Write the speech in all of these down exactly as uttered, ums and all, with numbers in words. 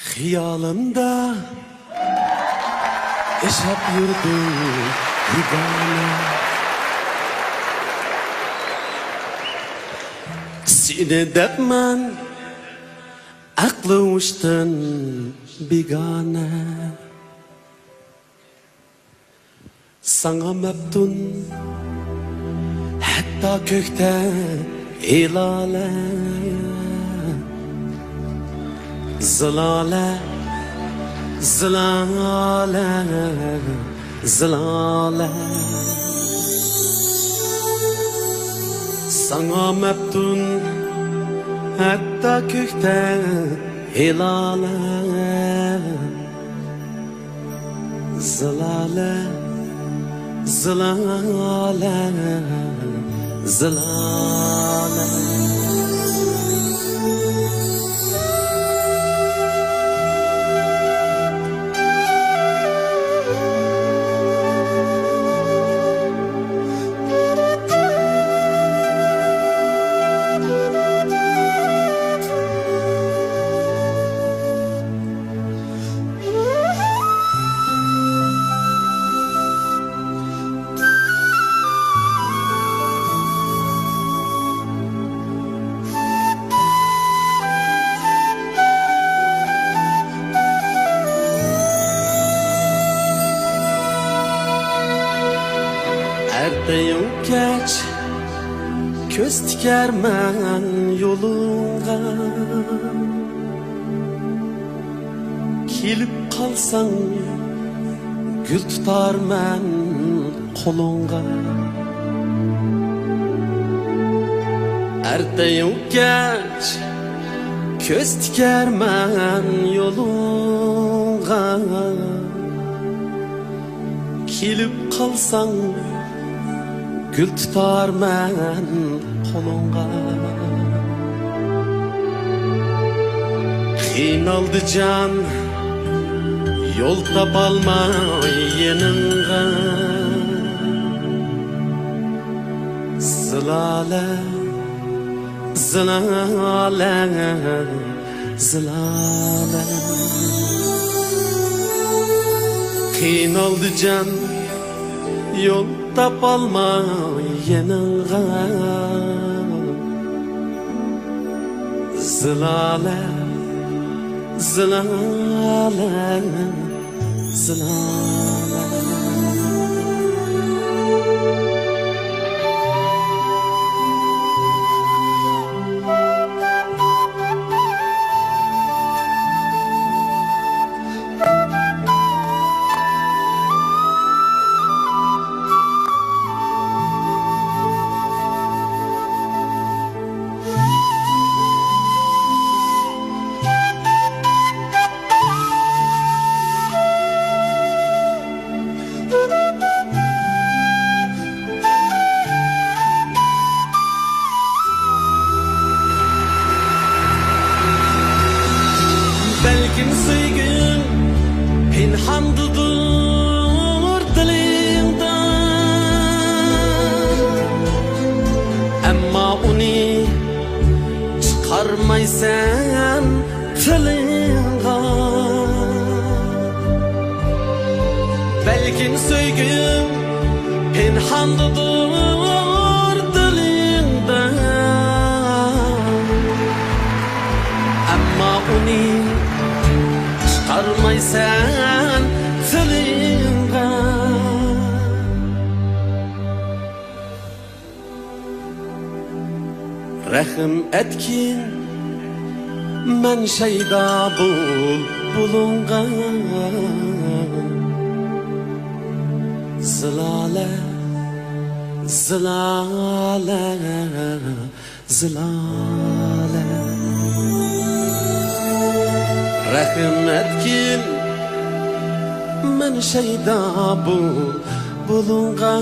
خىيالىمدا ياشاپ يۈردۈم بىگانە. سېنى دەپمەن ئەقلى ھوشتىن بىگانە. ساڭا مەپتۇن ھەتتا كۆكتە ھىلالە. زىلالە، زىلالە، زىلالە. ساڭا مەپتۇن ھەتتا كۆكتە ھىلالە. زىلالە، زىلالە، زىلالە. ئەتەيۇ كەچ كۆز تىكەرمەن يولۇڭغا. كېلىپ قالساڭ، گۈل تۇتارمەن قولۇڭغا. ئەتەيۇ كەچ كۆز تىكەرمەن يولۇڭغا. كېلىپ قالساڭ، گۈل تۇتارمەن قولۇڭغا. قىينالدى جان، يول تاپالماي يېنىڭغا. زىلالە، زىلالە، زىلالە. قىينالدى جان، يول تاپالماي يېنىڭغا. زىلالە، زىلالە، زىلالە. بەلكىم سۆيگۈڭ پىنھاندىدۇر دىلىڭدا، ئەمما ئۇنى چىقارمايسەن تىلىڭغا. بەلكىم سۆيگۈم پىنھاندىدۇر دىلىڭدا، ئەمما ئۇنى چىقارمايسەن تىلىڭغا. رەھىم ئەتكىن مەن شەيدا بۇلبۇلۇڭغا. زىلالە، زىلالە، زىلالە. رەھىم ئەتكىن مەن شەيدا بۇلبۇلۇڭغا.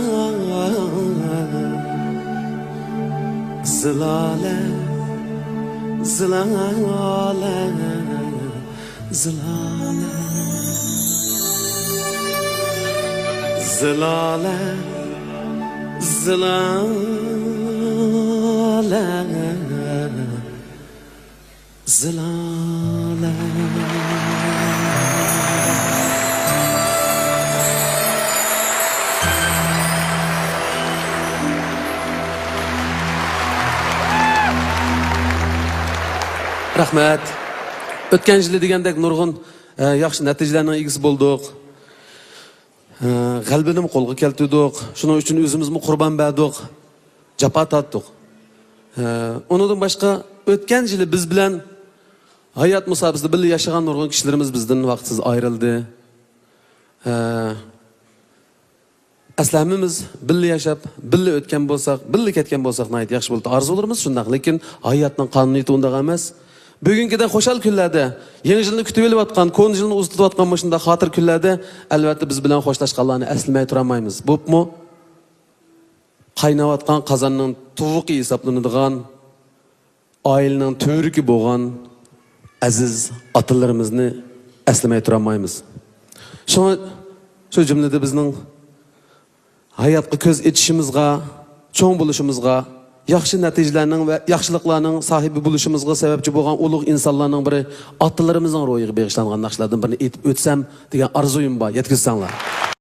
زىلالە، زىلالە، زىلالە. زىلالە، زىلالە، زىلالە. رەھمەت. ئۆتكەن يىلى دېگەندەك نۇرغۇن، ئە، ياخشى نەتىجىلەرنىڭ ئىگىسى بولدۇق. ئە، غەلىبىنىمۇ قولغا كەلتۈردۇق. شۇنىڭ ئۈچۈن ئۆزىمىزمۇ قۇربان بەردۇق. جاپا تارتتۇق. ئە، ئۇنىڭدىن باشقا ئۆتكەن يىلى بىز بىلەن ھايات مۇساپىسىدە بىللە ياشىغان نۇرغۇن كىشىلىرىمىز بىزدىن ۋاقىتسىز ئايرىلدى. ئە، ئەسلى ھەممىمىز بىللە ياشاپ، بىللە ئۆتكەن بولساق، بىللە كەتكەن بولساق ناھايىتى ياخشى بولاتتى. ئارزۇلىرىمىز شۇنداق، لېكىن ھاياتنىڭ قانۇنىيىتى ئۇنداق ئەمەس. بۈگۈنكىدەك خۇشال كۈنلەردە، يېڭى يىلنى كۈتۈۋېلىۋاتقان، كونا يىلنى ئۇزىتىۋاتقان مۇشۇنداق خاتىرە كۈنلەردە، ئەلۋەتتە، بىز بىلەن خوشلاشقانلارنى ئەسلىمەي تۇرالمايمىز. بولۇپمۇ قايناۋاتقان قازاننىڭ تۇۋىقى ھېسابلىنىدىغان، ئائىلىنىڭ تۈۋرۈكى بولغان ئەزىز ئاتىلىرىمىزنى ئەسلىمەي تۇرالمايمىز. شۇڭا شۇ جۈملىدە بىزنىڭ ھاياتقا كۆز ئېچىشىمىزغا، چوڭ بولۇشىمىزغا، ياخشى نەتىجىلەرنىڭ ۋە ياخشىلىقلارنىڭ ساھىبى بولۇشىمىزغا سەۋەبچى بولغان ئۇلۇغ ئىنسانلارنىڭ بىرى، ئاتىلىرىمىزنىڭ روھىغا بېغىشلانغان ناخشىلاردىن بىرىنى ئېيتىپ ئۆتسەم دېگەن ئارزۇيۇم بار. يەتكۈزسەڭلار.